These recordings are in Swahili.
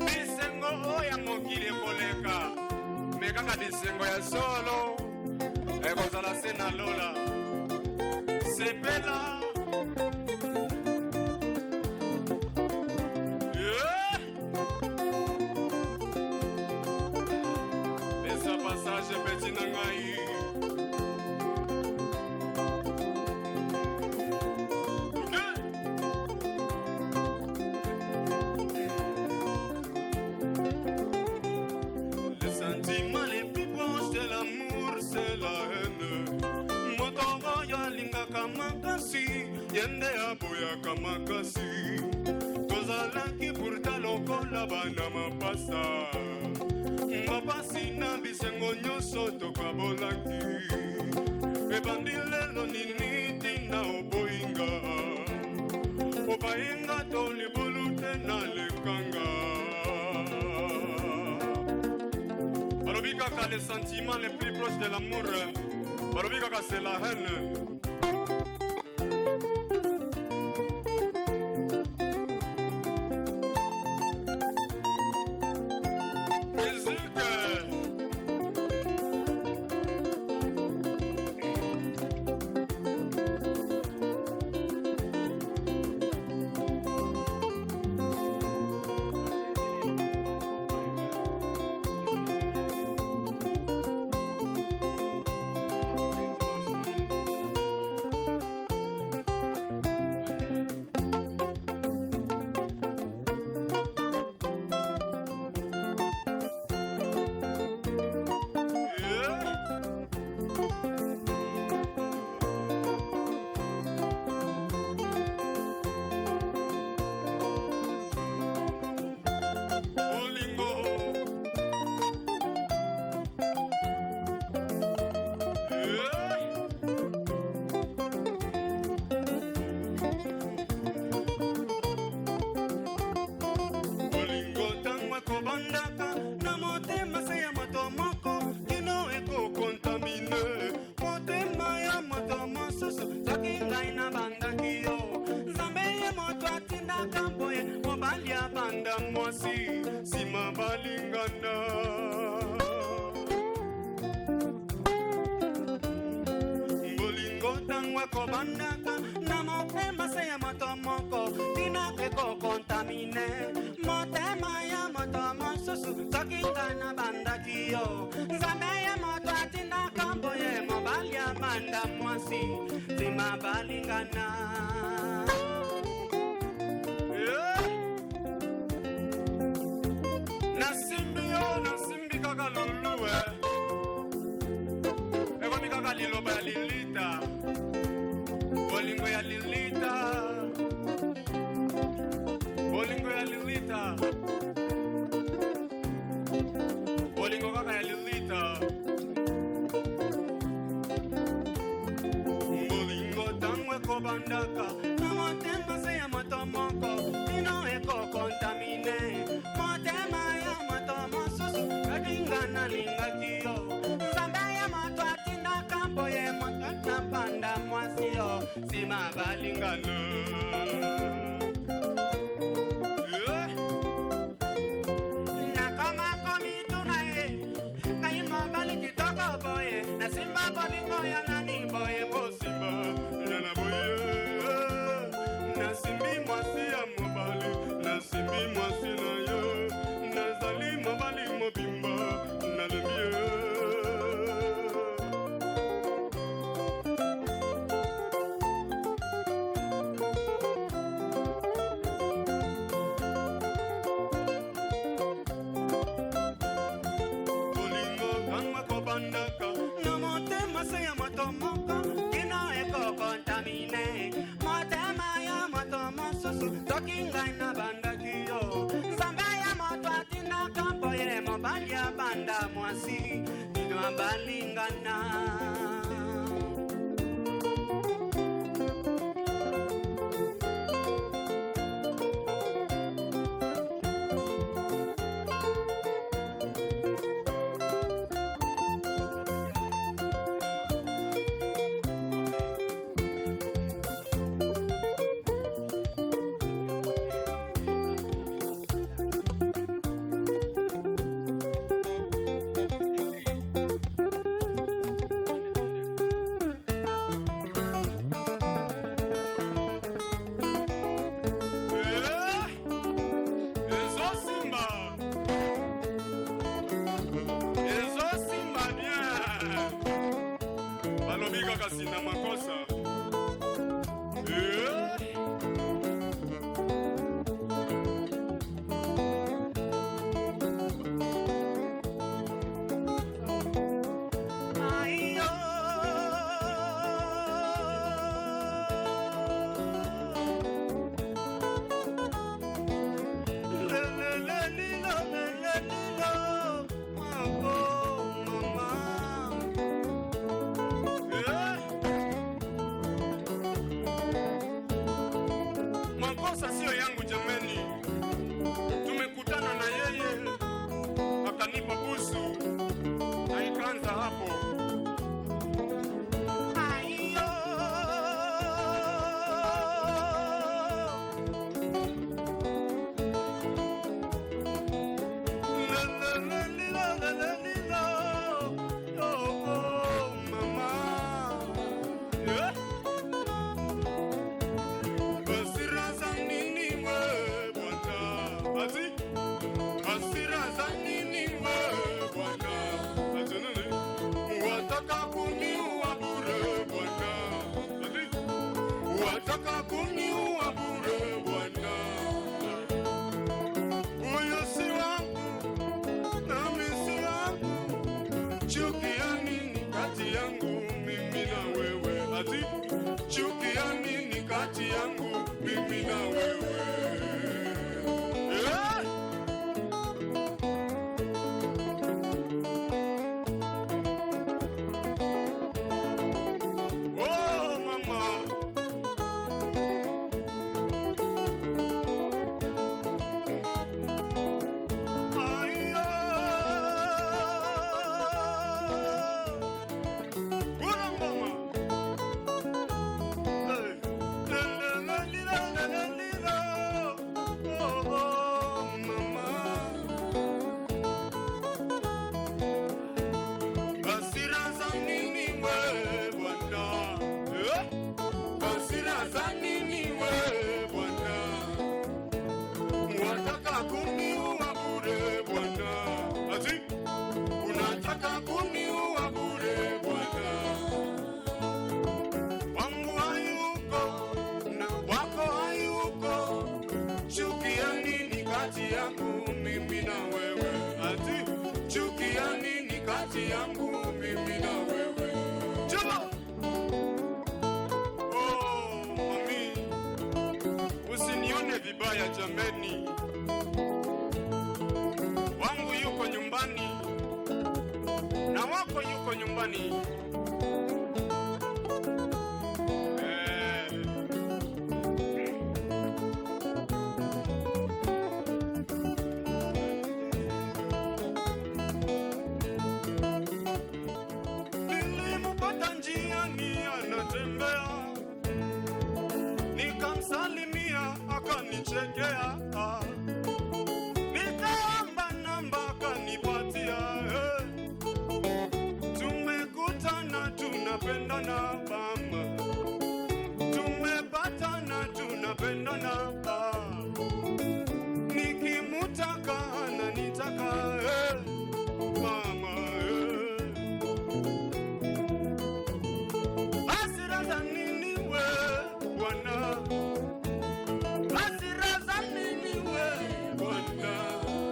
Bisengo oyo ya mokili ekoleka, me kaka bisengo ya solo ekozala se na lola. Sepela. Yeah! Pesa passage petit na ngai. Le sentiment les plus proches de l'amour, c'est la haine. Moto oyo alingaka makasi, ye nde aboyaka makasi. Tozalaki pourtant lokola bana mapasa, mapasi na bisengo nyonso tokabolaki. Ebandi lelo nini ntina oboyinga, obayinga to libulu te nalekanga. Balobi kaka les sentiments les plus proches de l'amour, balobi kaka c'est la haine. Musique. Yeah. Bolingo. Yeah. Bolingo ntango ekobandaka na motema se ya moto moko, kino ekocontaminer motema ya moto mosusu. Soki ngai nabandaki yo, Nzambe ye moto atindaka boye, mobali abanda mwasi, nsima balingana. Bolingo ntango ekobandaka na motema se ya moto moko, tina ekocontaminer motema ya moto mosusu. Soki ngai nabandaki yo, Nzambe ye moto atindaka boye, mobali abanda mwasi, nsima balingana. Yeah! Nasimbi yo, nasimbi kaka lulu e, ekomi kaka liloba ya lilita, bolingo ya lilita, bolingo ya lilita, bolingo kaka ya lilita. Bolingo ntango ekobandaka na motema se ya moto moko, kino ekocontaminer motema ya moto mosusu. Soki nga nalingaki yo, Nzambe ya moto atindaka boye, moto nabanda mwasi yo, nsima balingana. Yeah. Nakoma komituna ye, ngai mobali kitoko boye, nasimba bolingo ya nani boye? Bosimba yana boye, nasimbi mwasi ya mobali, nasimbi mwasi na yo, nazali mobali mobimba, nalembi ye. Bolingo kanga kobandaka na motema se ya moto moko, kino ekocontaminer motema ya moto mosusu. Soki ngai nabandaki yo, Nzambe ya moto atindaka boye, mobali abanda mwasi, bino balingana. Wataka kuniua bure bwana. Huyo si wangu nami si wangu, chuki ya nini kati yangu mimi na wewe? Ati chuki ya nini kati yangu mimi na wewe? Eh! Oh, mama. Aiyo. Kula ngoma. Hey. La, la, la, li, la, la, la, li, la. Oh, oh, mama. Hasira za nini we bwana? Eh? Hasira za nini we bwana? Wataka kuniua bure bwana. Ati unataka kuniua bure bwana. Wangu hayuko na wako hayuko, chuki ya nini kati yangu mimi na wewe? Ati chuki ya nini kati yangu mimi na wewe? Chuma! Oh, mami, usinione vibaya jameni, wangu yuko nyumbani na wako yuko nyumbani. Eh. Nilimpata njiani anatembea, nikamsalimia akanichekea, nikaomba namba akanipatia. Eh. Tumekutana tunapendana mama, tumepatana tunapendana. Nikimutaka ananitaka, eh, mama eh. Hasira za nini we bwana? Hasira za nini we bwana?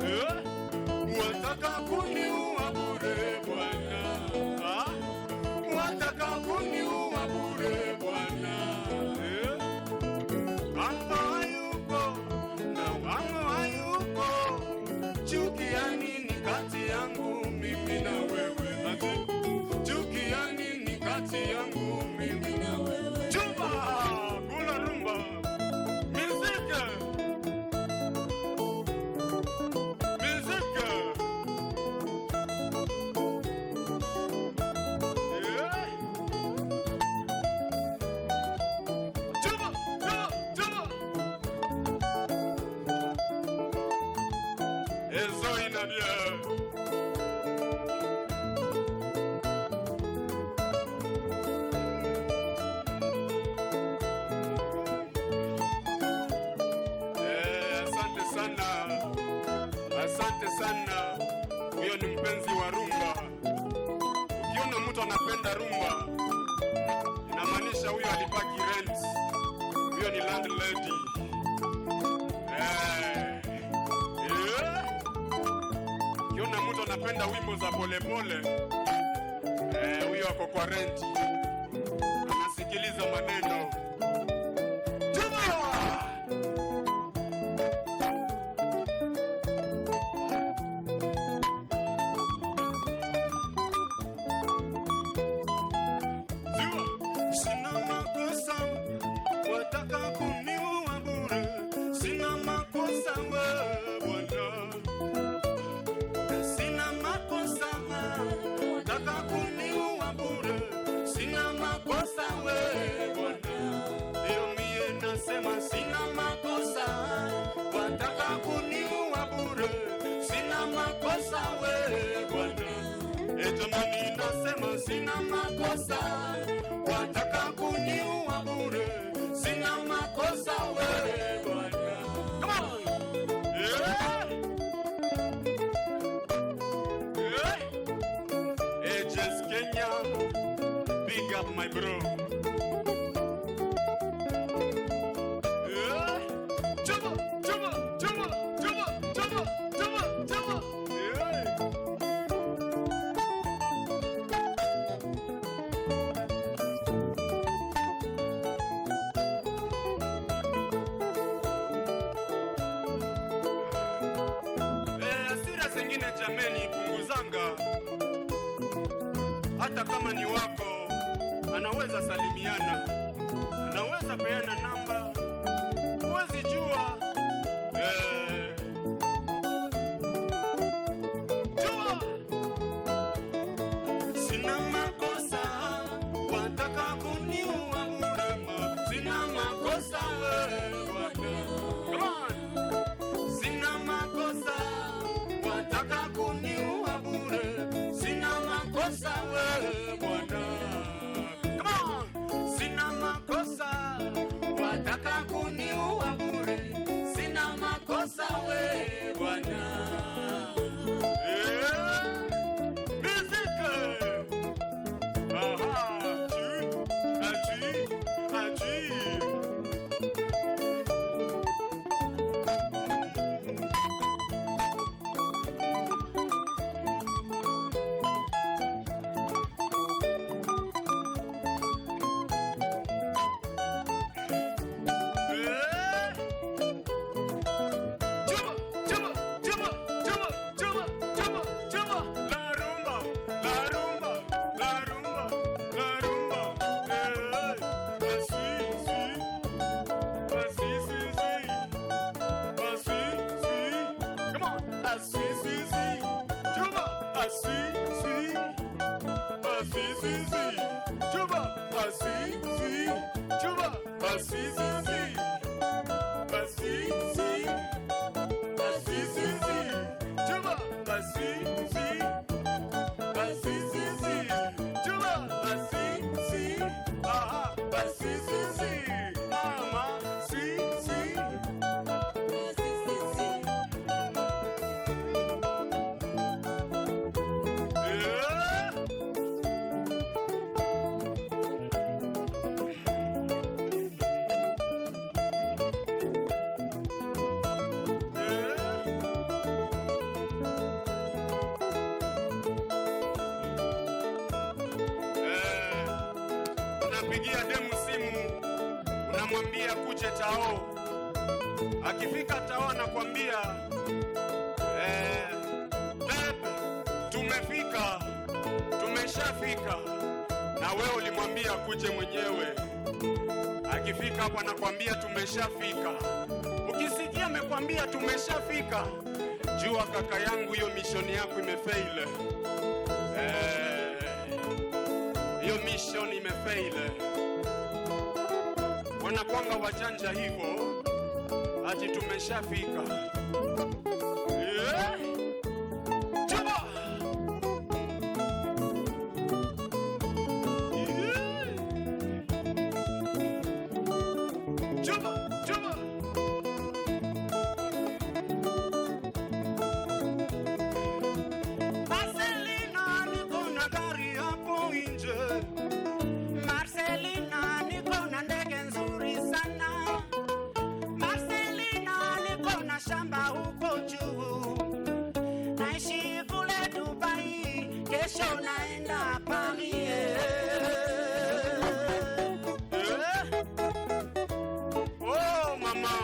Eh? Wataka kuniua bure bwana. Ah? Wataka kuniua bure bwana. Eh? Wangu hayuko na wangu hayuko, chuki ya nini kati yangu mimi na wewe? Ati chuki ya nini kati yangu mimi na wewe? Chumba, kula rumba, musique, musique. Yeah. Chumba, chumba, chumba. Ezo ina bien. Eh, asante sana, asante sana. Huyo ni mpenzi wa rumba. Ukiona mtu anapenda rumba, inamaanisha huyo alipaki rent, huyo ni landlady. Eh, eh. Ukiona mtu anapenda wimbo za polepole, eh, huyo ako kwa rent, anasikiliza maneno. Juma! Juma! Sina makosa, wataka kuniua bure. Sina makosa we bwana, sina makosa, wataka kuniua bure. Sina makosa we bwana, ndio mie nasema sina makosa, wataka kuniua bure. Sina makosa we bwana. E jamani, nasema sina makosa, wataka kuniua bure. Sina makosa we bwana. Come on. Yeah. Yeah. AJS Kenya, big up my bro. wengine jameni, punguzanga. Hata kama ni wako, anaweza salimiana, anaweza peana namba, huwezi jua. Jua. Sina makosa, wataka kuniua mrema. Sina makosa wewe bwana. Come on. Sina makosa, wataka kuniua bure. Sina makosa wewe bwana. Come on. Sina makosa, wataka kuniua bure. Sina makosa wewe bwana. Yeah. Music. Aha, tu, atu, atu. Eh. Chuba, chuba, chuba, chuba, chuba, chuba, chuba. La rumba, la rumba, la rumba, la rumba. Eh, ah, si, si. Ah, si, si, si. Ah, si, si. Come on. Ah, si, si, si. Chuba. Ah, si, si. Ah, si, si, si. Chuba. Ah, si, si. Chuba. Ah, si, si, si. Ah, si, si. Ah, si, si, si. Chuba. Ah, si, si. Ah, si, si, si. Chuba. Ah, si, si. Aha. Ah, si, si, si. Mama. Si, si. Si, si, si. Yeah. Yeah. Eh, unapigia demu simu, unamwambia kuje tao. Akifika tao anakwambia babe, tumefika, tumeshafika. Na wewe ulimwambia kuje mwenyewe. Akifika hapo anakwambia tumeshafika. Ukisikia amekwambia tumeshafika, jua kaka yangu, hiyo mission yako imefail. Hiyo mission imefail. Wanakwanga wajanja hivyo, ati tumeshafika. Yeah. Chuba! Yeah. Chuba, chuba. Marcelina, niko na gari hapo nje. Marcelina, niko na ndege nzuri sana. Marcelina, niko na shamba huko juu. Naishi kule Dubai, kesho naenda Paris. Eh? Oh, mama.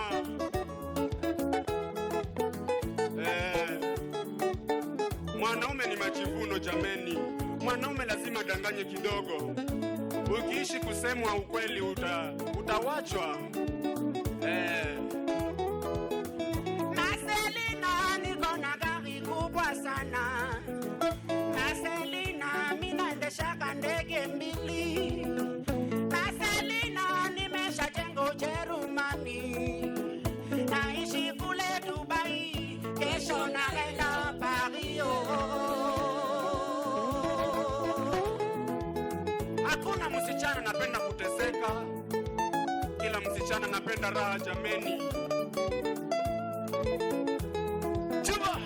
Eh. Mwanaume ni majivuno jameni. Mwanaume lazima danganye kidogo. Ukiishi kusemwa ukweli utawachwa. Eh. Marcelina, niko na gari kubwa sana. Marcelina, mimi naendeshaka ndege mbili. Marcelina, nimeshajenga Ujerumani. Naishi kule Dubai, kesho naenda Paris. Oh. Hakuna msichana napenda kuteseka. Kila msichana napenda raha jameni. Chuba!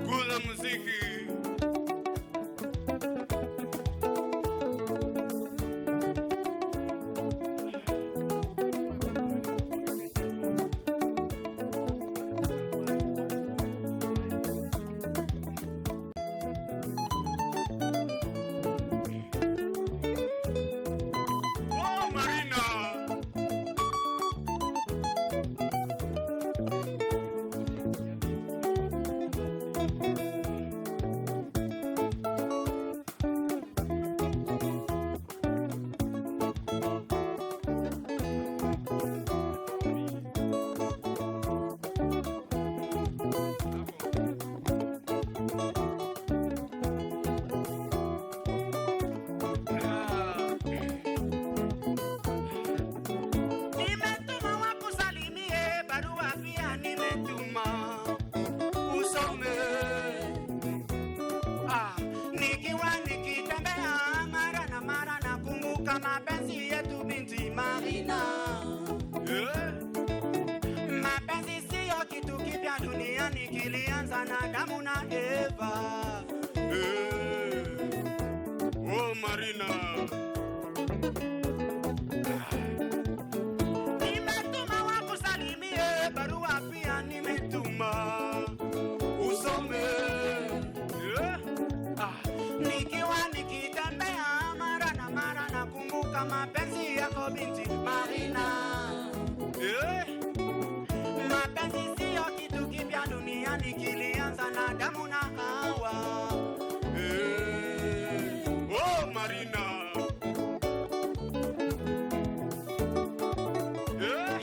Kula muziki. kilianza na Adamu na Eva. Eh. Oh Marina. Nimetuma wakusalimie, barua pia nimetuma Usome. Eh. Ah. Nikiwa nikitembea mara na mara nakumbuka mapenzi yako binti Marina. Eh. Mapenzi siyo kitu kipya duniani, kilianza na Adamu na Hawa. Eh. Oh Marina. Eh.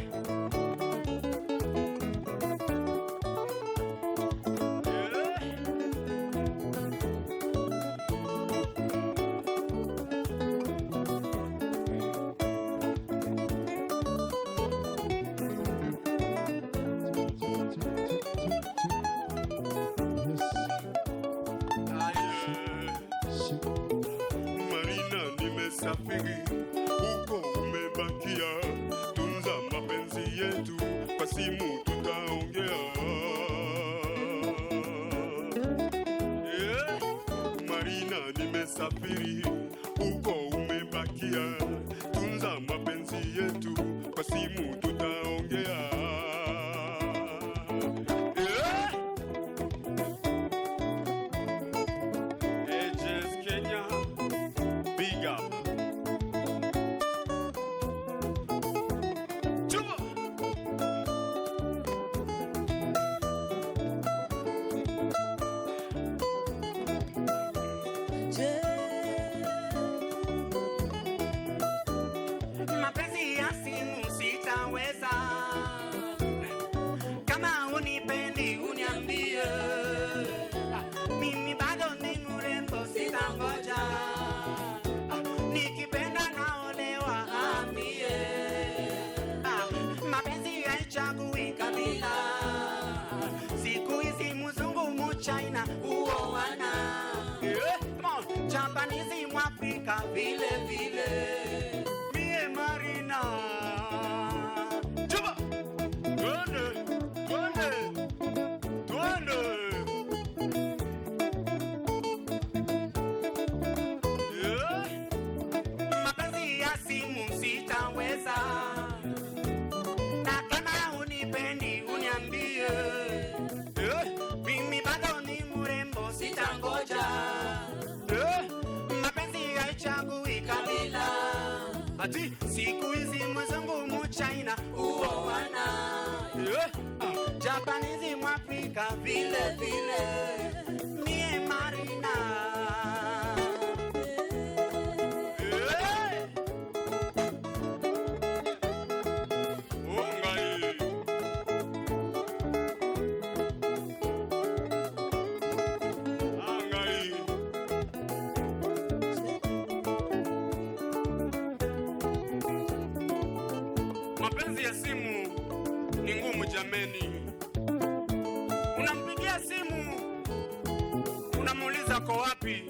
Eh. Yes. Marina, nimesafiri huko, umebakia. Tunza mapenzi yetu, kwa simu tutaongea. Yeah. Marina, nimesafiri huko, umebakia. Tunza mapenzi yetu, kwa simu tutaongea. Yeah. AJS Kenya, big up. Chuma. Mapenzi ya simu sitaweza, kama unipendi uniambie. Mimi bado ni mrembo, sitangoja. Nikipenda naolewa, amie. Mapenzi haichagui kabila, siku hizi mzungu muchina huoana. Yeah. Come on, Japanese Mwafrika vile vile. Mie Marina. Chuma. Twende, twende, twende. Yeah. Mapenzi ya simu sitaweza, na kama unipendi uniambie. Yeah. Mimi bado ni mrembo, sitangoja. Yeah. Mapenzi haichagui kabila, Ati. siku hizi mzungu muchina huoana. Yeah. Japanese Mwafrika vile vile. Mie Marina. Yeah. Oh, ngai. Ah, ngai. Mapenzi ya simu ni ngumu jameni. Unampigia simu, unamuuliza ko wapi,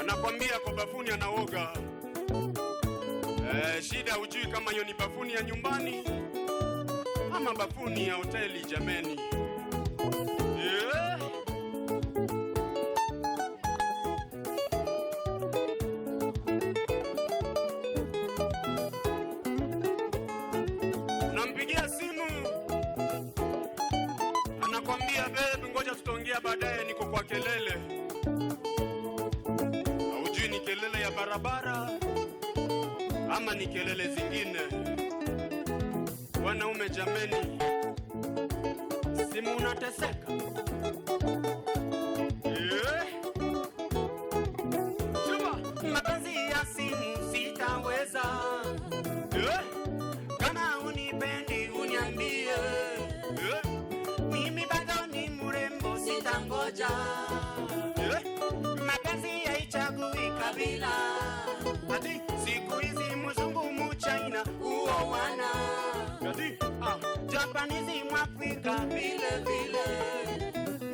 anakwambia ko bafuni anaoga. Eh, shida hujui kama hiyo ni bafuni ya nyumbani ama bafuni ya hoteli jameni. Yeah. Nampigia simu anakwambia babe, ngoja tutaongea baadaye, niko kwa kelele. Haujui ni kelele ya barabara ama ni kelele zingine. Wanaume jameni, simu unateseka. Yeah. Chuma. Mapenzi ya simu sitaweza, Yeah. kama unipendi uniambie. Yeah. Mimi bado ni mrembo, sitangoja. Yeah. Mapenzi haichagui kabila, Ati. siku hizi mzungu muchina huoana. Ati. Ah, Japanese Mwafrika vile vile.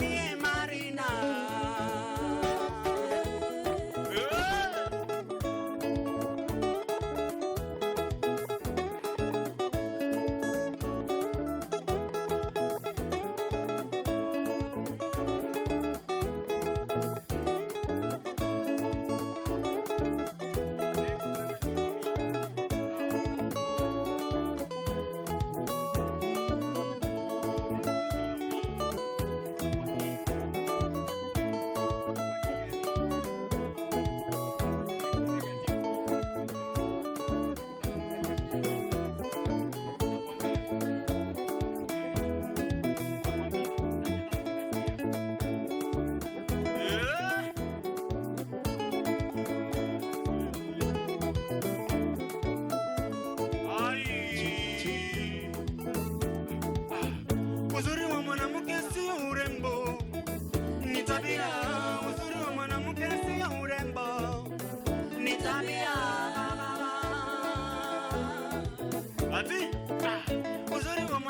Mie Marina. Yeah.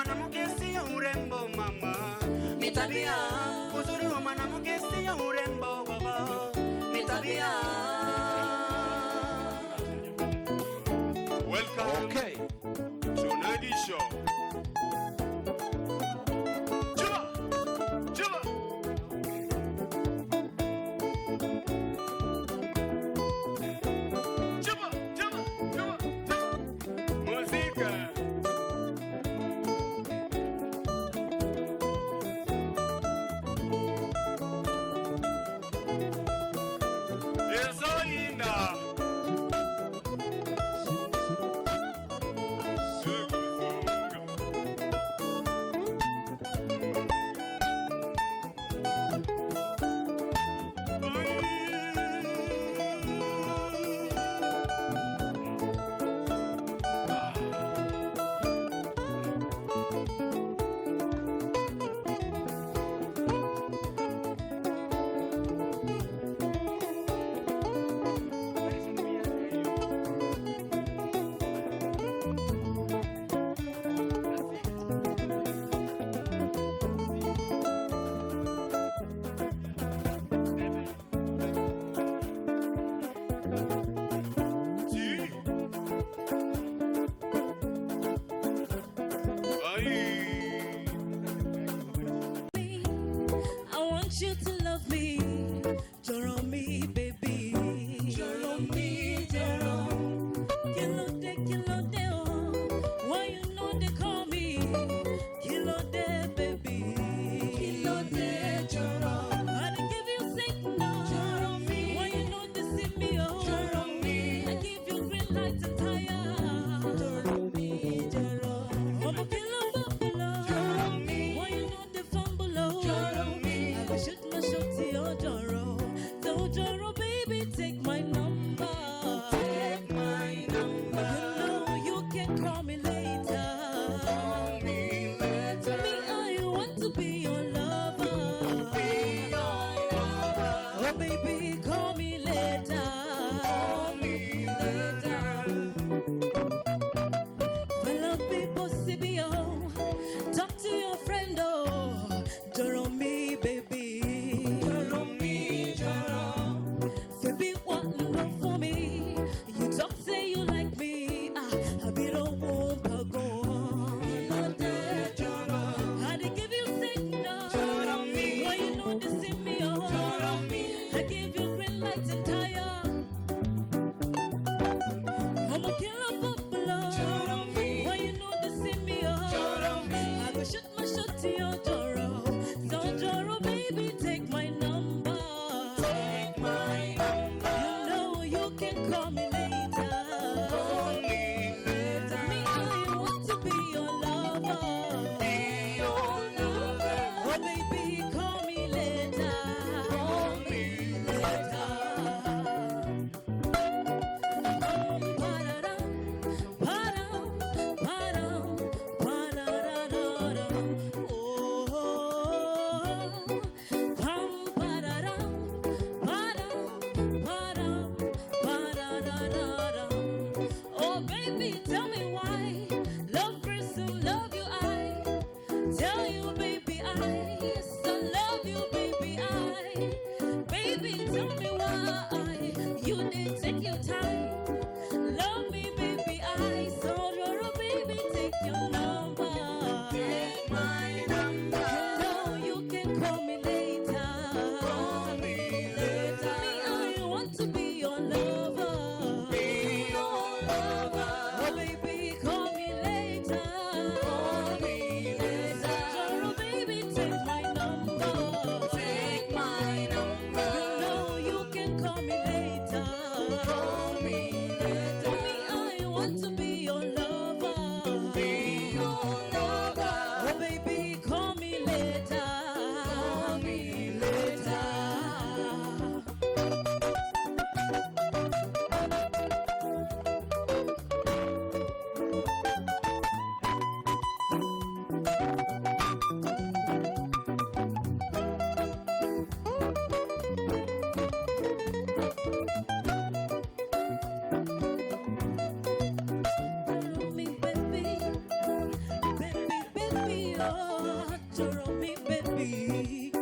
mwanamke sio urembo mama, ni tabia. Uzuri wa mwanamke sio urembo baba, ni tabia. Welcome Okay. to Nadi Show. Juba! Juba! Juba! Juba! Juba! Juba! Muzika! Ezoyinda! Sekuzonga. Si. Ay. I want you to love me, Joro me, baby. Joro me, Joro. Kilo de, kilo de, oh. Why you know they call me? Kilo de, baby. Kilo de, Joro. I dey give you signal. Joro me. Why you know they see me, oh. Joro me. I give you green light and tire. Joro me, Joro. Ọmọ kilo bọ̀. Joro mi, baby.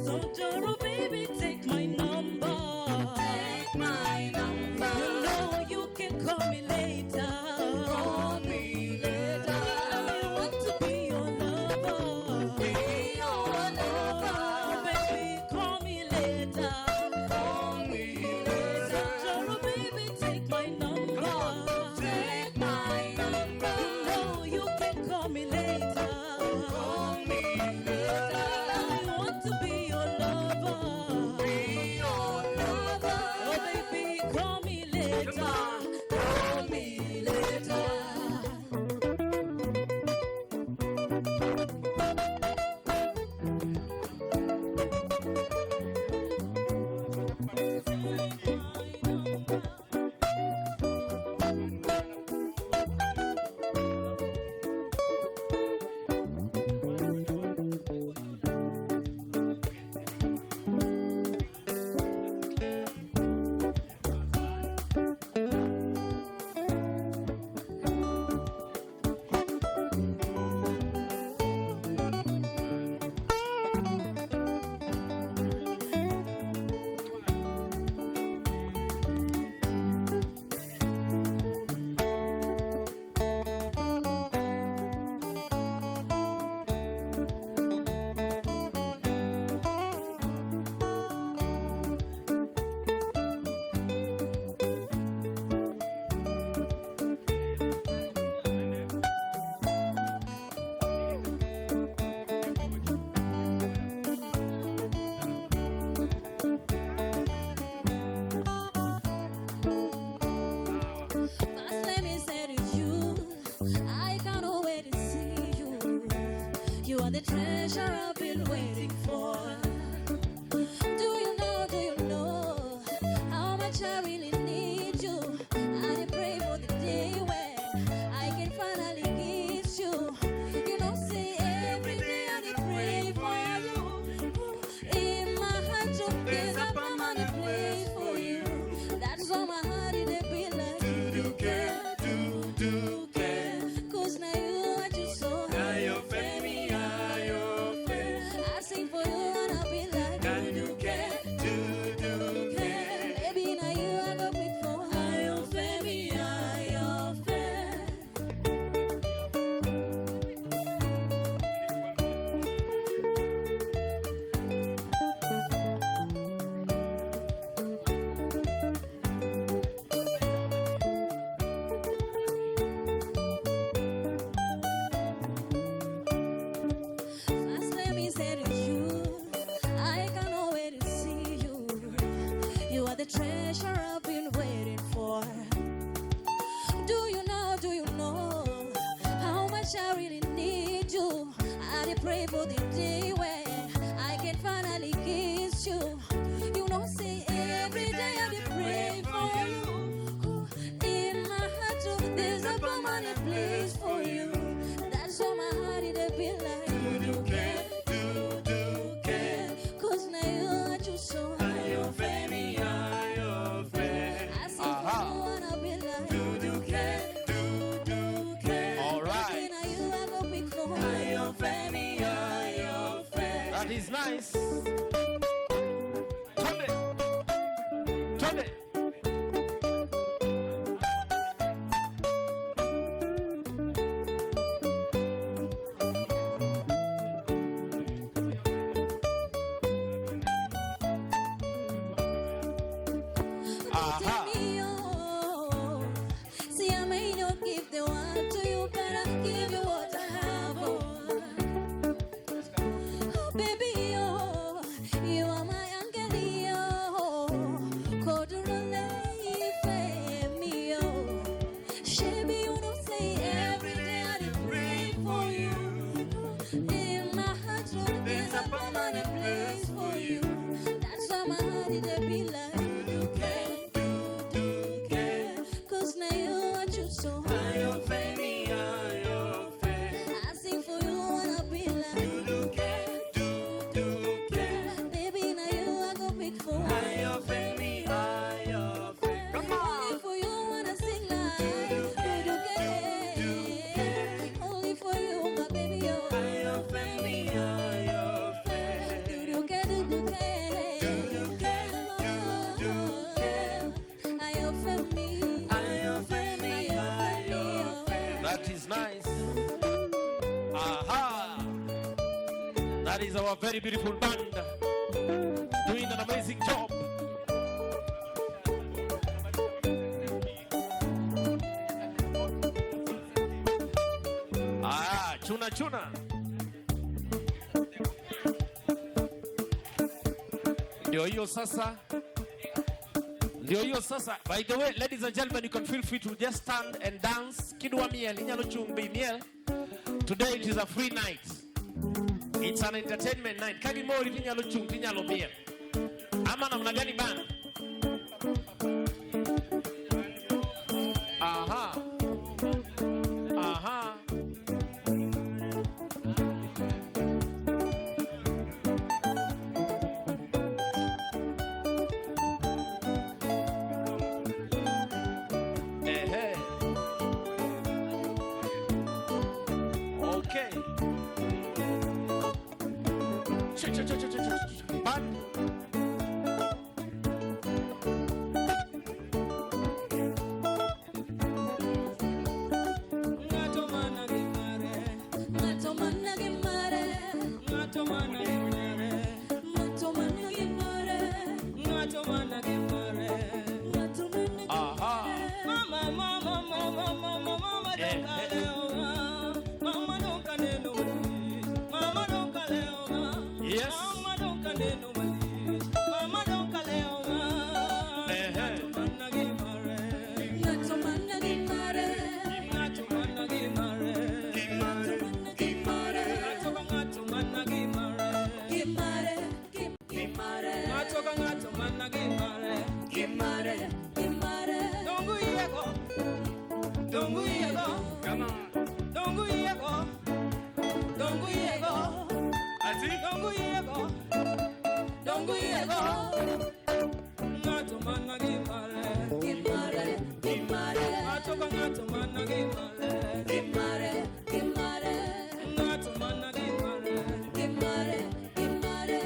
So Joro, baby, take my number. Take my number. You know you can call me later. Call me later. I want to be your lover. Be your lover. Oh, baby, call me later. Call me later. Joro, baby, take my number. Take my number. You know you can call me later. Call me later. I want to be your lover. Be your lover. Oh, baby, call me later. Call me later. First, let me say to you, I can't wait to see you. You are the treasure I've been waiting for. Do you know how much I really need you? I pray for the day when I can finally kiss you. You know, say every day I pray for you. In my heart, there's a permanent place for you. That's why my heart it be like. Do care, do do care. Cause now you are just so Ayo Femi, ayo fe. I sing for you and I be like, Can you care? Do do care. Baby, now you I go quick for ayo Femi, ayo fe. First, let me say to you, I cannot wait to see you. You are the treasure I've been waiting for. Do you know how much I really need you? I did pray for the day when I can finally kiss you. You know, say every day I did pray for you. In my heart, there's a permanent place for you. That's why my heart it be like. Do do care, do do care. Cause now you are just so Ayo Femi, ayo fe. I sing for you and I be like, Do do care, do do care. All right. Now you I go pick for Ayo Femi, ayo fe. That is nice. Turn it. Turn it. Aha. See, I may not give the one to you, but I give you what I have. Oh, oh baby, oh. That is nice. Aha. That is our very beautiful band doing an amazing job. Ah, chuna chuna. Ndio hiyo sasa. Ndio hiyo sasa. By the way, ladies and gentlemen, you can feel free to just stand and dance. Kidwa miel, inyalo chung be miel. Today it is a free night. It's an entertainment night. Kagimori tinyalo chung tinyalo miel. Ama namna gani bana? Aha. Aha. Ehe. Okay. Ch ch ch ch ch ch. Band. Ng'ato mana gi mare. Ng'ato mana gi mare. Ng'ato mana gi mare. Ng'ato mana gi mare. Ng'ato mana gi mare. Ng'ato mana gi Aha. Mama, mama, mama, mama, mama, Eh, don't eh. kalewa. Mama, don't kaneno malich. Mama, don't kalewa. Yes. Mama, don't kaneno malich. Mama, don't kalewa. Eh, eh. Ng'ato mana gi mare. Ng'ato mana gi mare. Ng'ato mana gi mare. Ng'ato mana gi mare. Ng'ato ka ng'ato mana gi mare. Gi mare. Gi mare. Ng'ato ka ng'ato mana gi mare. Gi mare. Gi mare. Dongu yiego. Dongu yiego. Come on. Dongu yiego. Dongu yiego. Ati? Dongu yiego. Dongu yiego. Ng'ato mana gi mare. Gi mare. Gi mare. Ng'ato ka ng'ato mana gi mare. Gi mare. Gi mare. Ng'ato mana gi mare. Gi mare. Gi mare.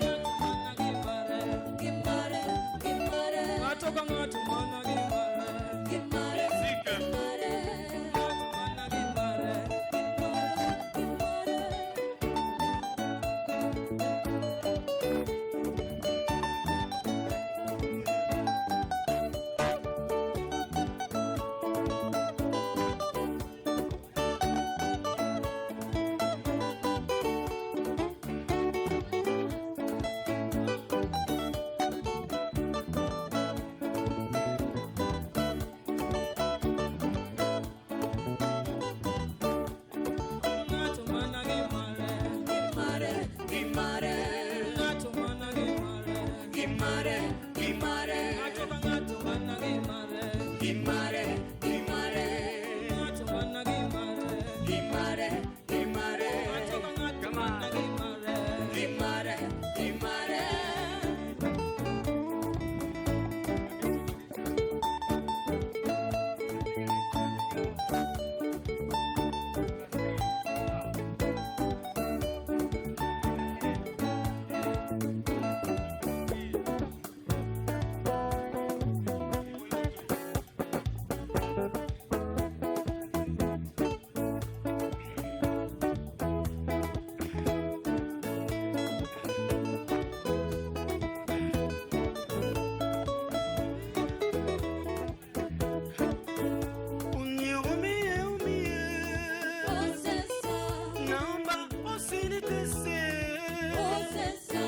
Ng'ato mana gi mare. Gi mare. Gi mare. Ng'ato ka ng'ato mana gi mare. Gi mare. Gi mare. Ng'ato mana gi mare. Gi mare. Ng'ato mana gi mare. Gi mare. Gi mare. Ng'ato mana gi mare. Gi mare. Gi mare. Ng'ato ka ng'ato mana gi mare. Gi mare. Gi mare. Ng'ato mana gi mare. Gi mare. Gi mare. Ng'ato ka ng'ato mana gi mare. Gi mare. Gi mare. Unihurumie, umie. Osesa. Naomba usinitese. Osesa.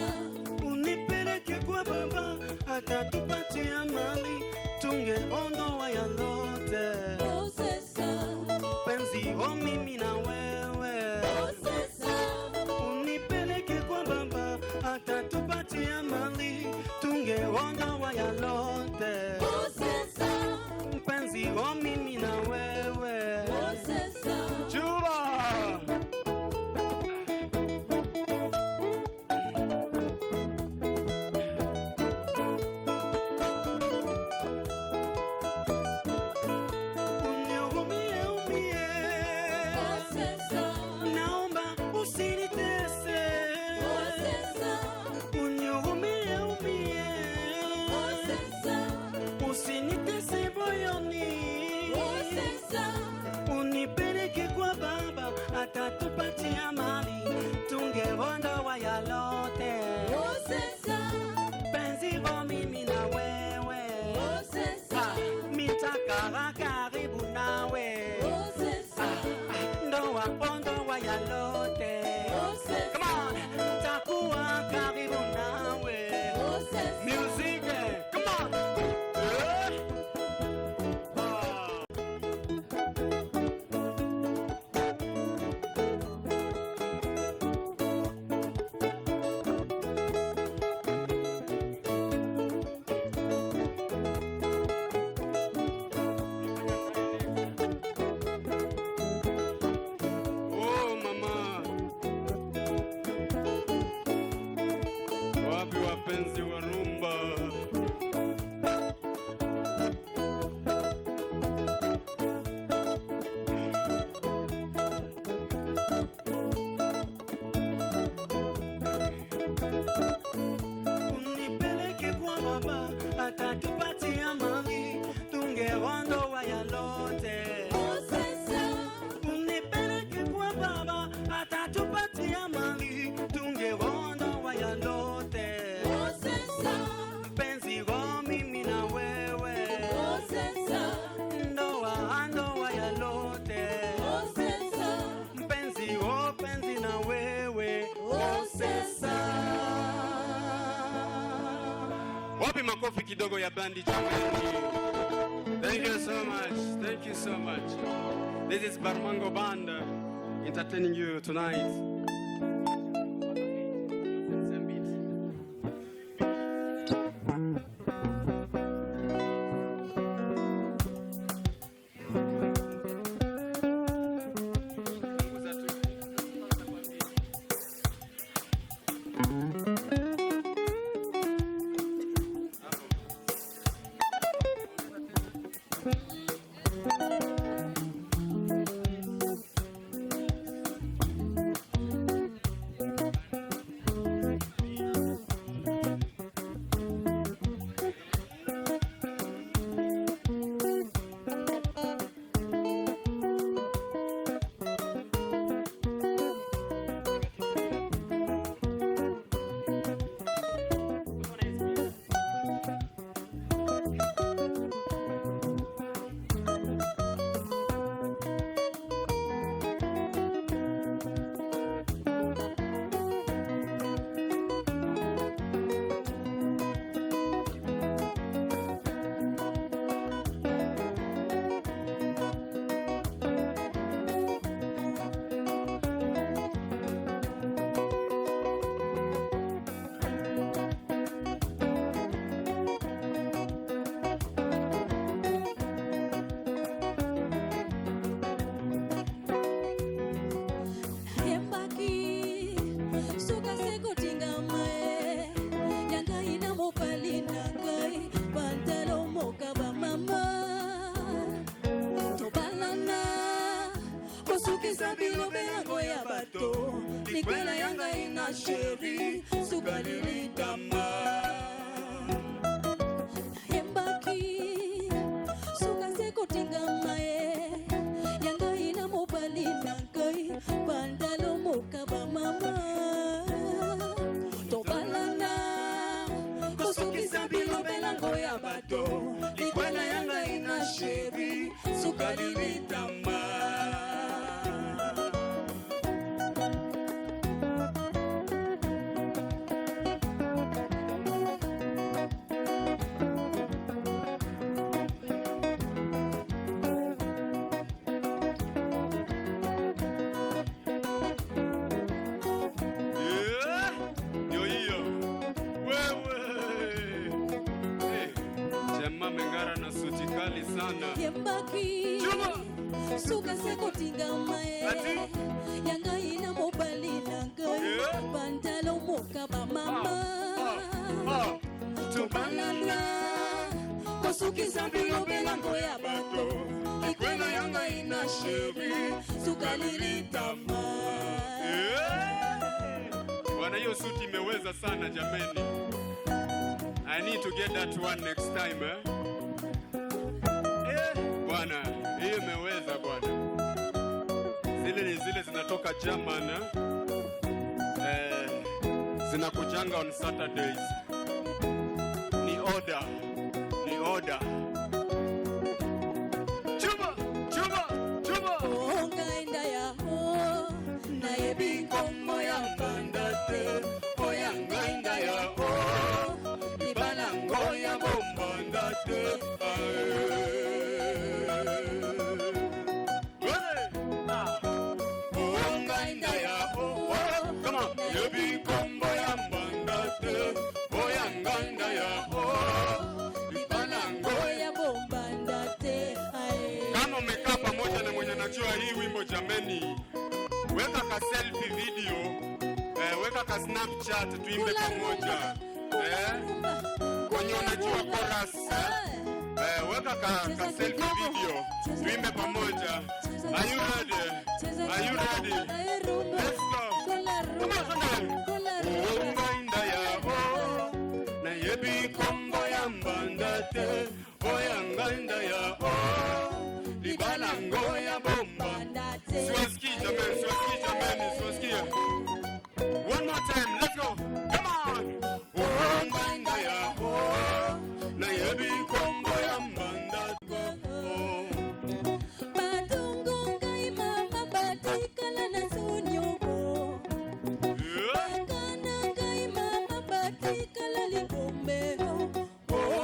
Unipeleke kwa baba atatupatia mali tungeondoa ya lote. Osesa. Penzi o mimi na wewe. Osesa. Unipeleke kwa baba atatupatia mali tungeondoa ya lote. Osesa. Mpenzi o mimi na wewe. Osesa. Chuba! Unihurumie, umie. Makofi kidogo ya bandi jamani. Thank you so much. Thank you so much. This is Barmango Band entertaining you tonight. Same beat. Punguza tu. Yembaki suka sekotingama e ya ngai na mobali na ngai pantalo moka bamama tobalana kosukisa bilobelango ya bato likwela ya ngai na sheri suka lilitama. Nayembaki suka sekotingama e ya ngai na mobali na ngai bandalo moka bamama tobalana kosukisa bilobelango ya bato likwela ya ngai na sheri suka lilitama. Yeah, ndio hiyo. Wewe. Eh, jamaa mengara na suti kali sana. Yembaki Chuma! suka sekotingama e Ati? ya ngai na mobali na ngai Yeah. pantalo moka bamama Ah, tobalana kosukisa bilobelango ya bato likwela ya ngai na sheri suka lilitama. Yeah. Bwana, hiyo suti imeweza sana jameni. I need to get that one next time eh? Eh, bwana, hiyo imeweza bwana. Zile ni zile zinatoka German eh? Eh, zinakujanga on Saturdays. Ni order, ni order. Chuma, chuma, chuma. Ongaenda yaho nayebi nkombo ya mbanda te Oya ngainda ya o, libala ngoya bombanda te. Ongainda ya o, come on. Yebi kombo ya mbanda te. Oya ngainda ya o, libala ngoya. ya bombanda te ae. Kama umekaa pamoja na mwenye anajua hii wimbo jameni, weka ka selfie video, weka ka Snapchat tuimbe Kula pamoja. rumba, kula Eh, rumba, kwenye kula unajua rumba. chorus, Ah. Weka ka Cheza selfie kidogo, video cheza tuimbe kidogo, pamoja. cheza Are you kidogo, ready? cheza Are you kidogo. ready? Ae, rumba, Let's go. kula Come on, rumba, somebody. kula rumba. Ongainda ya o, na yebi kombo ya mbanda te. Oya ngainda ya o, libala ngoya bomba. Banda te. Siwasikii jameni, siwasikii jameni, siwasikii. One more time, let's go. Come on. Ongainda ya o, na yebi kombo ya mbanda te. Oh. Batungo ngai mama batikala na soniobo. Yeah. Bakana ngai mama batikala libombero. Oh.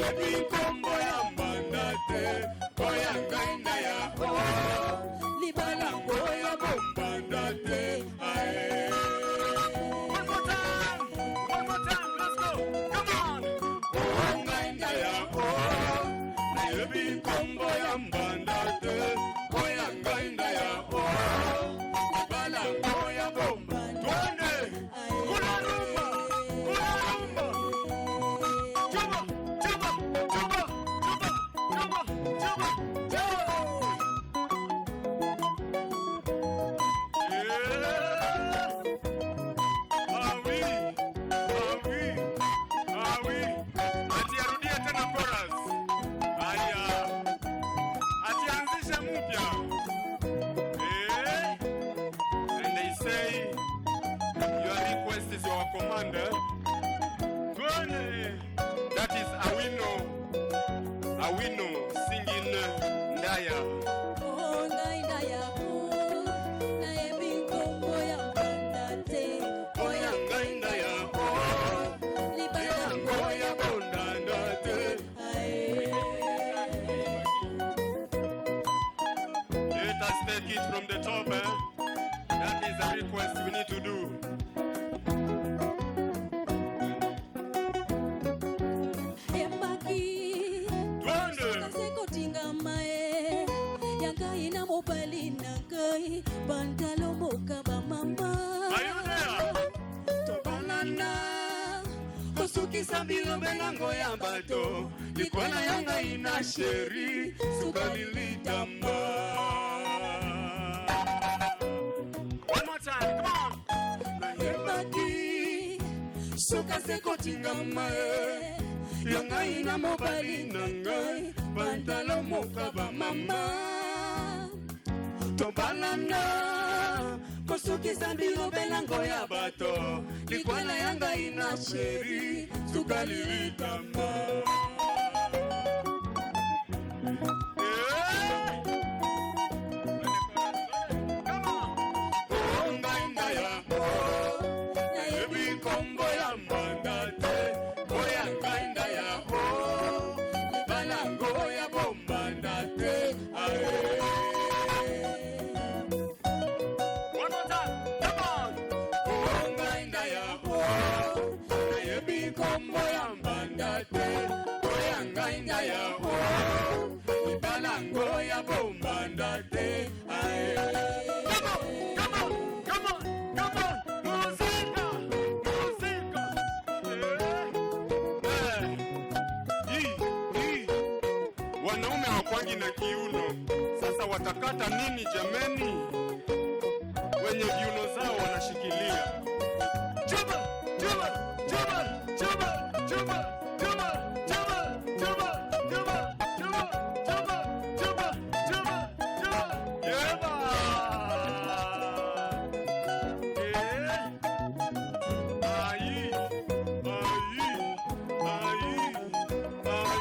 Nayebi nkombo ya mbanda te, oya ngai na ya o. Libala Oya bombanda te, ae. One more time. One more time. Let's go. Come on. Oh, ngai na ya o. Nayebi nkombo ya mbanda te, oya ngai na ya o. Libala oya bomba. Twende. Kula rumba. Kula rumba. Chuba, chuba, chuba, chuba, chuba, chuba, chuba. Yeah. Ah oui, ah oui, ah oui. Ati arudie tena chorus. Aya. Ati anzishe mpya. Eh. And they say your request is your command. Eh? Twende. That is Awino. Awino singing Ndaya. Oh, ngai ndaya o, nayebi nkombo ya mbanda te. Oya ngai ndaya oh. Libala Oya bondanda te. ae. Let us take it from the top, eh? That is a request we need to do. Yembaki Twende. kasi kotingama e ya ngai na mobali na ngai pantalo moka bamama. Are you there? Tobalana. Kosukisa bilobelango ya bato likola ya ngai na chéri sukali litamba. One more time. Come on. Nayebaki soka se kotingama e ya ngai na mobali na ngai pantalo moka bamama tobalana kosukisa bilobelango ya bato likwela ya ngai na chéri sukali litamba. Eh! Come on. Oh, ngai ndaya oh, nayebi nkombo ya mbanda te oya ngai ndaya o libalango ya bombanda te ae. One more time. Come on. Oh, ngai ndaya o nayebi nkombo ya mbanda te oya ngai ndaya o libalango ya bombanda te ae. Come on. Come on. Come on. Come on. Muzika. Muzika. Eh. Eh. Hii, hii. Wanaume hawakwangi na kiuno, sasa watakata nini jameni? Wenye viuno zao wanashikilia. Chuba. Chuba. Chuba. Chuba. Chuba. Chuba. Chuba. Chuba. Chuba. Chuba. Chuba. Chuba. Chuba. Chuba. Yeba! Eh. Ai, ai, ai, ai.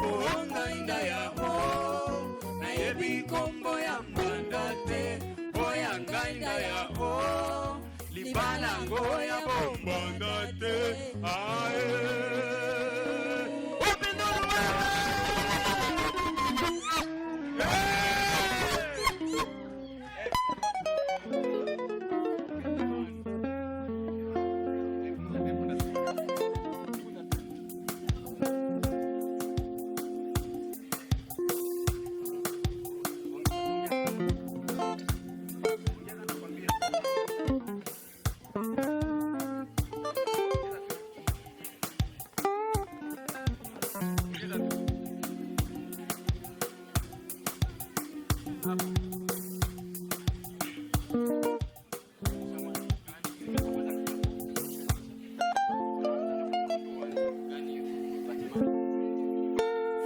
Oh, ngai ndaya o nayebi nkombo ya mbanda te oya ngai ndaya o libalango ya bombanda te ae. Wapindulu wewe! Hey!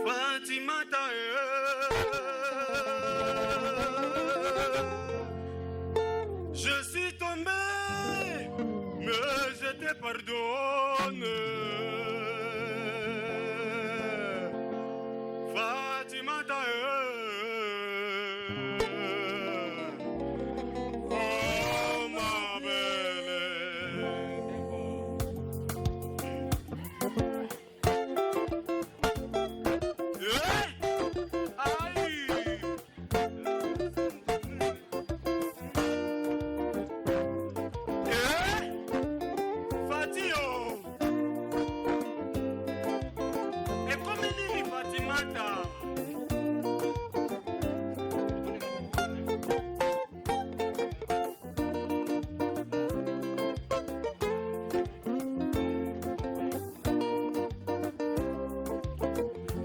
Fatimata, je suis tombé, mais je te pardonne. Oh ma belle. Eh? Aïe. Eh? Fatio. Ekomi nini Fatimata?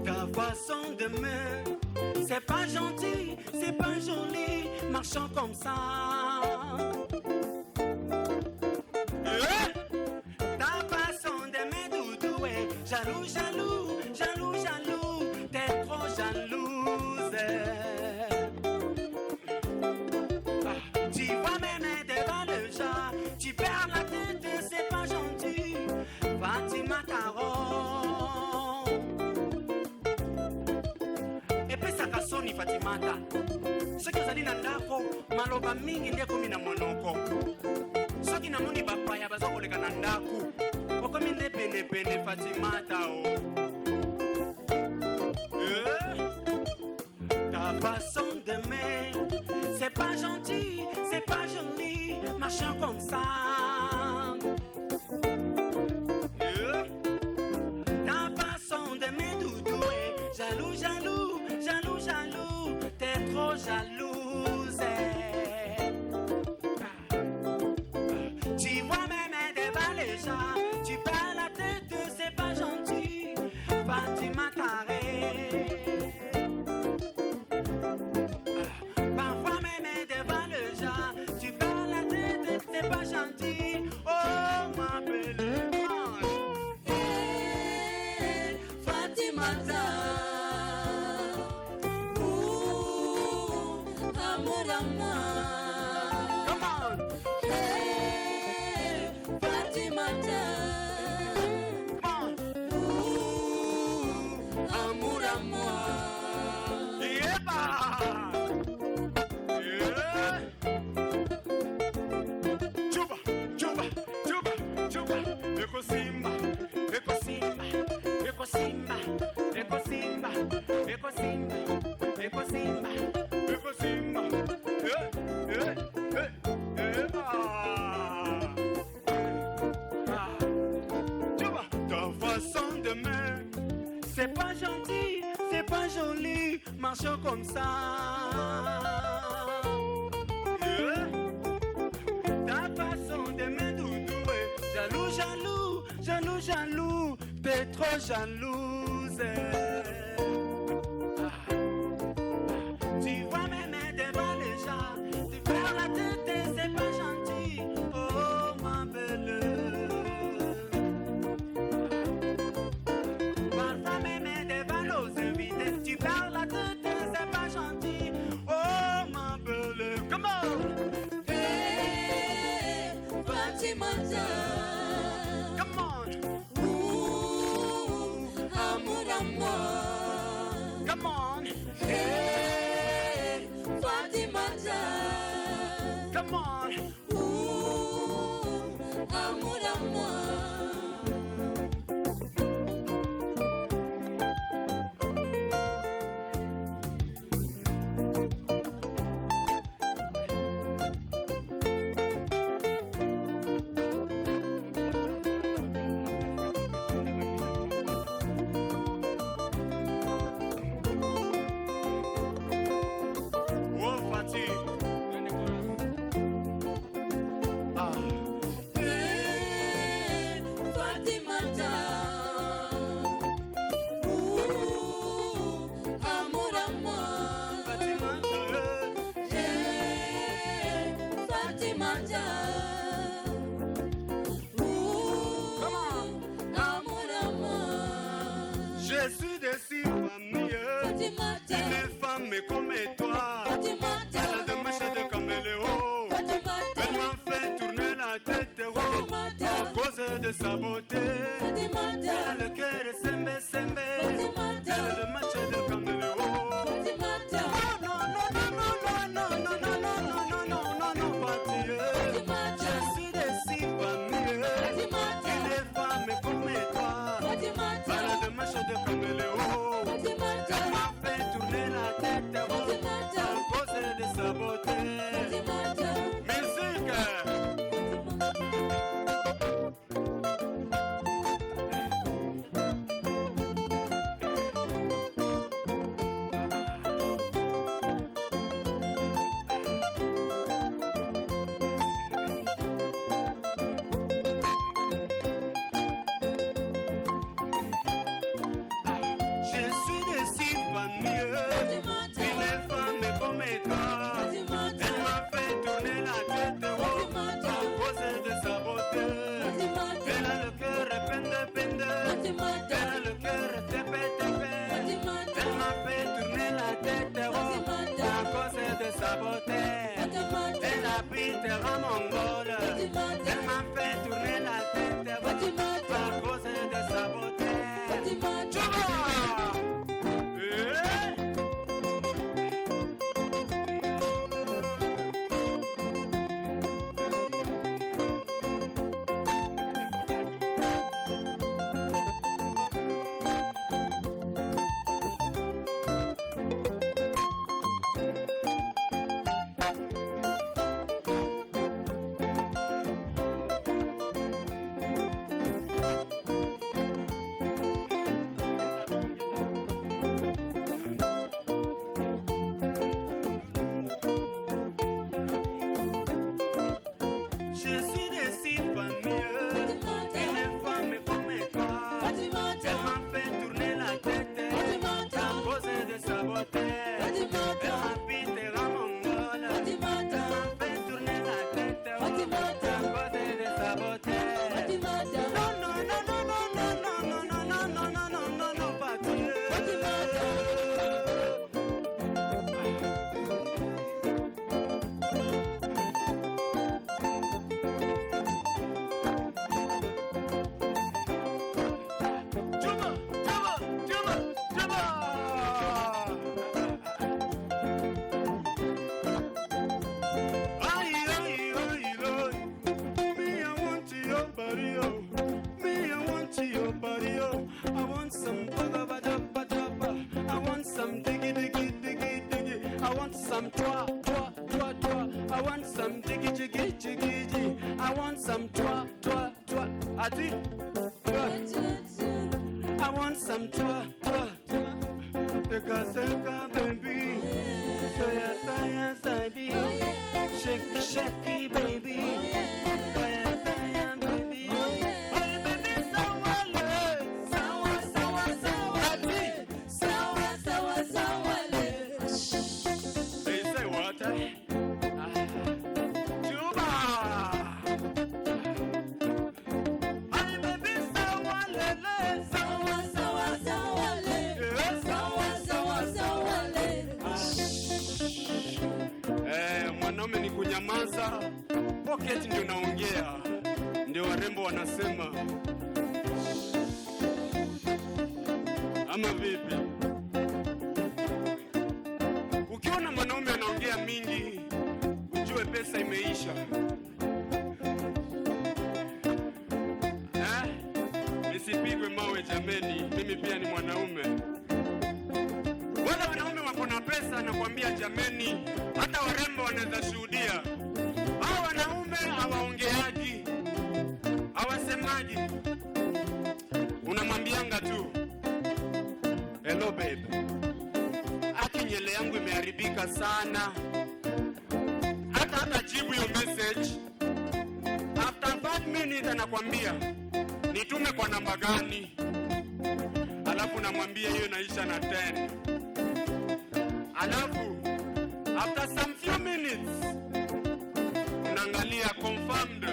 Ta façon de me, c'est pas gentil, c'est pas joli, marchant comme ça. Eh? Ta façon de me doudouer, jaloux, jaloux, jaloux, jaloux, t'es trop jalouse. Ah, tu vois même devant le chat, tu perds la tête, c'est pas gentil. Fatima Taro. Epesaka soni Fatimata, soki ozali na ndako maloba mingi nde ekomi na monoko. Soki namoni bapaya baza koleka na ndako, okomi nde penepene Fatimata o. Eh? Ta façon d'aimer, c'est pas gentil, c'est pas joli, marchant comme ça. Eh? Ta façon d'aimer doudouer, jaloux, jaloux, jaloux, jaloux, t'es trop jalouse. Tu vois même devant les gens, tu perds la tête, c'est pas gentil, Fatima Taré. Parfois même devant le gens, tu perds la tête, c'est pas gentil. Oh ma belle ange. Hey, Fatimata. Ooh, amour à moi. Come on. Hey, Fatimata. Come on. Ooh, amour à moi. Yeba! Eh? Chuba, chuba, chuba, chuba. Eko simba, eko Simba, eko simba, eko simba, eko simba, eko simba. eko simba. Eh, eh, eh, eh, ah. Ah. Chuba, ta façon de me. C'est pas gentil, c'est pas joli, marchons comme ça. Eh? Ta façon de me doudouer, jaloux, jaloux, jaloux, jaloux, t'es trop jalouse. Ah. Tu vois même devant les gens, tu perds la tête, c'est pas gentil. Oh ma belle. Parfois même devant nos invités, tu perds la tête, c'est pas gentil. Oh ma belle, come on, Hey, Fatimata. Come on, Ooh, amour à moi. Come on, Hey, Fatimata. Come on. Ooh, amour à moi. Oh, Fatih. Ah. Hey, Fatimata. Ooh, amour à moi. Fatimata, Hey, Fatimata. Ooh, amour à moi. Je suis déçu, famille. Fatimata. Une femme comme toi. Fatimata. Elle a des mèches de caméléon. Fatimata. Elle m'a fait tourner la tête oh, Fatimata. à cause de sa beauté. Fatimata. Elle a le cœur sembe sembe. Fatimata. Elle a des mèches de caméléon. Fatimata. Oh non non non non. I want some twa twa twa twa. I want some jiggy jiggy jiggy jiggy. I want some twa twa twa. Ati twa. I want some twa twa twa. Seka seka baby. Saya saya sabi. Shake shake baby. Saya saya baby. Hey baby sawa le. Sawa sawa sawa. Ati Sawa sawa sawa le. They say what? Juba. Ay baby sawa le le. Sawa sawa sawa le. Sawa sawa sawa le. Eh, mwanaume ni kunyamaza, pocket ndio naongea, ndio warembo wanasema, ama vipi? Ukiona mwanaume anaongea mingi, ujue pesa imeisha. Eh? Nisipigwe mawe jameni, mimi pia ni mwanaume. Wale wanaume wako na pesa, nakwambia jameni, hata warembo wanaweza shuhudia. Hao wanaume hawaongeaji, hawasemaji, unamwambianga tu hello babe, aki nywele yangu imeharibika sana. Hata jibu hiyo message. After 5 minutes anakwambia nitume kwa namba gani, alafu namwambia hiyo inaisha na 10. Alafu after some few minutes unaangalia confirmed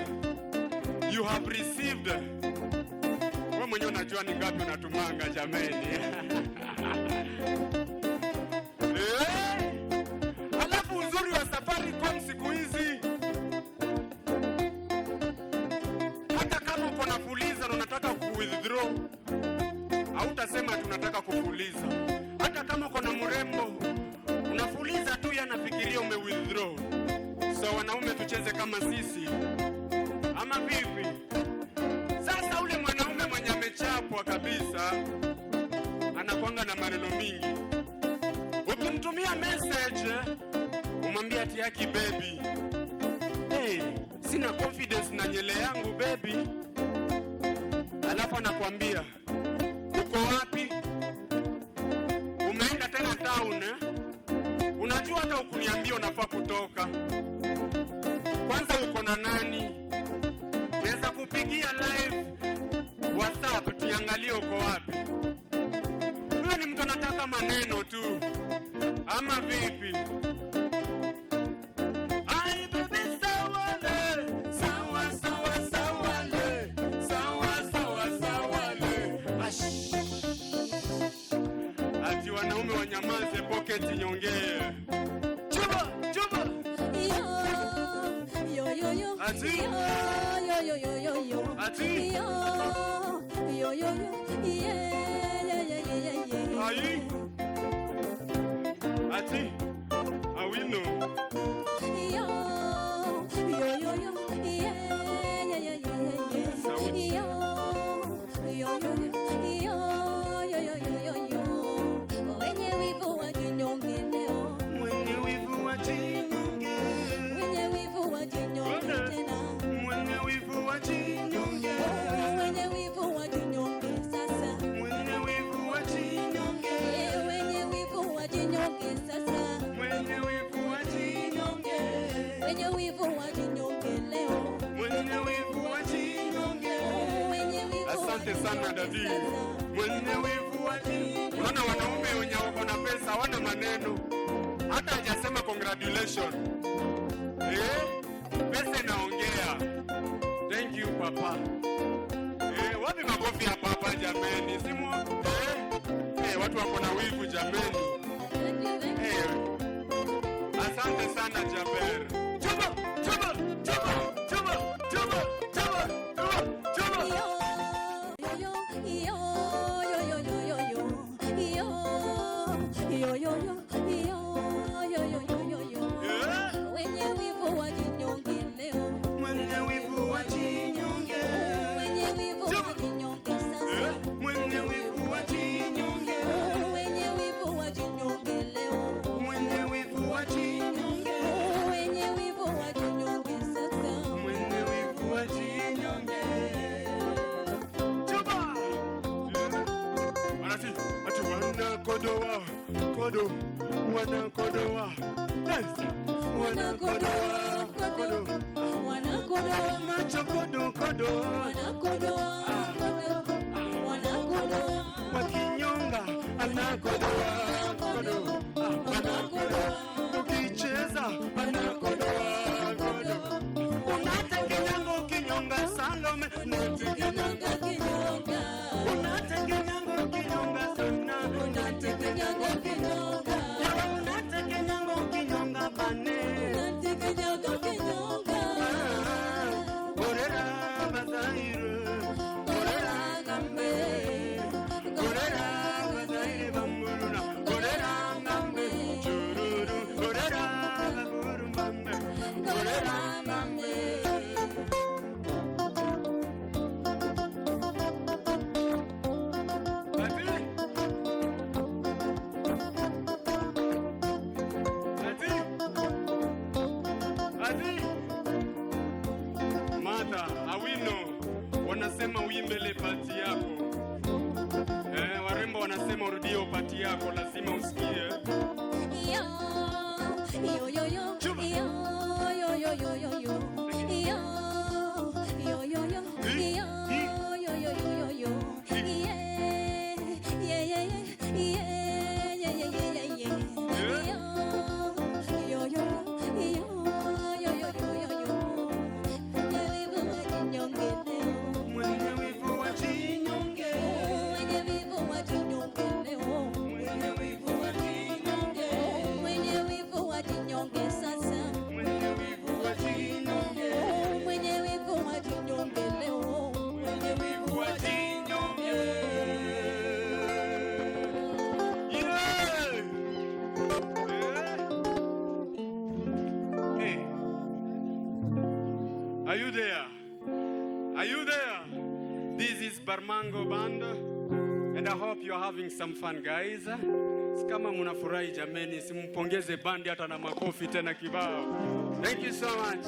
you have received. Wewe mwenyewe unajua ni ngapi unatumanga jameni. Eh? Alafu uzuri wa Safaricom siku hizi, hata kama uko na fuliza na unataka ku withdraw, hautasema tunataka kufuliza. Hata kama uko na mrembo unafuliza tu, yanafikiria ume withdraw. So wanaume tucheze kama sisi, ama vipi? Sasa ule mwanaume mwenye amechapwa kabisa anakwanga na maneno mingi. Ukimtumia message umwambie ati yaki baby, hey, sina confidence na nywele yangu baby, alafu anakwambia uko wapi? Umeenda tena town eh? Unajua hata ukuniambia unafaa kutoka. Kwanza uko na nani? Naweza kupigia live WhatsApp tuangalie uko wapi. Huyo ni mtu anataka maneno tu, ama vipi? Ai baby sawa le, sawa sawa sawa le, sawa sawa sawa le. Ash. Ati wanaume wanyamaze, pocket nyongee. Chuba, chuba. Yo yo yo yo. Ati? Yo yo yo yo yo. Ati? Yo yo yo yo. Yeah yeah yeah yeah yeah. Ayi. Ati. Awino. Yo yo yo yo. Yeah yeah yeah yeah yeah. Sauti. Yo yo yo yo. Yo yo yo yo yo. Wenye wivu wajinyonge leo. Mwenye wivu wajinyonge. Wenye wivu wajinyonge tena. Mwenye wivu wajinyonge. Wenye wivu wajinyonge sasa. Mwenye wivu wajinyonge. Eh, wenye wivu wajinyonge sasa. Mwenye wivu wajinyonge. Wenye wivu wajinyonge leo. Mwenye wivu wajinyonge. Wenye wivu Asante sana wajinyonge dadi. sasa. Mwenye wivu wajinyonge. Unaona wanaume wenye wako na pesa hawana maneno. Hata hajasema congratulation. Eh? Pesa inaongea. Thank you papa. Eh, wapi makofi ya papa jameni? Simu eh? Eh, watu wako na wivu jameni. Thank you, thank you. Eh. Asante sana Jaber. Chuba, chuba, chuba, chuba, chuba, chuba, chuba, chuba. Yo yo yo yo yo yo yo yo yo yo yo yo yo yo yo. Eh? Wenye wivu wajinyonge leo. Mwenye wivu wajinyonge. Wenye wivu wajinyonge sasa. Eh? Mwenye wivu wajinyonge. Wenye wivu wajinyonge leo. Mwenye Wanakodoa kodo, wanakodoa dance, wanakodoa kodo, Wanakodoa, macho kodo kodo, wanakodoa, kodo, wanakodoa, wakinyonga anakodoa kodo, anakodoa ukicheza anakodoa kodo, unatekenyango kinyonga Salome, unatekenyaga kinyonga, unatekenyango kinyonga sana, unatekenyaga kinyonga, Yawa unatekenyango kinyonga bane. unatekenyaga kinyonga. Orera bazaire, Gorera gambe, orera bazaire bamuruna, orera ngambe, chururu, orera baburumbambe, gorera gambe. Ati. Ati. Ati. Martha, Awino wanasema uimbele pati yako. Eh, warembo wanasema urudie pati yako, lazima usikie. Yo, yo, yo, yo, Chuma. yo, yo, yo, yo, yo, yo. Yo, yo, yo, yo, yo, yo, yo, yo, yo, yo. Yeah, yeah, yeah, yeah, yeah, yeah, yeah, yeah, yeah. Yo, yo, yo, yo, yo, yo, yo, yo, yo. Mwenye wivu wajinyonge leo. Mwenye wivu wajinyonge, Mwenye wivu wajinyonge leo. mwenye wivu wajinyonge, Mwenye wivu wajinyonge sasa. mwenye wivu wajinyonge, Mwenye wivu wajinyonge leo. mwenye wivu wajinyonge. Yeah! Eh. Hey. Are you there? Are you there? This is Barmango Band and I hope you're having some fun, guys. Kama mnafurahi jameni, simpongeze bandi hata na makofi tena kibao. Thank you so much.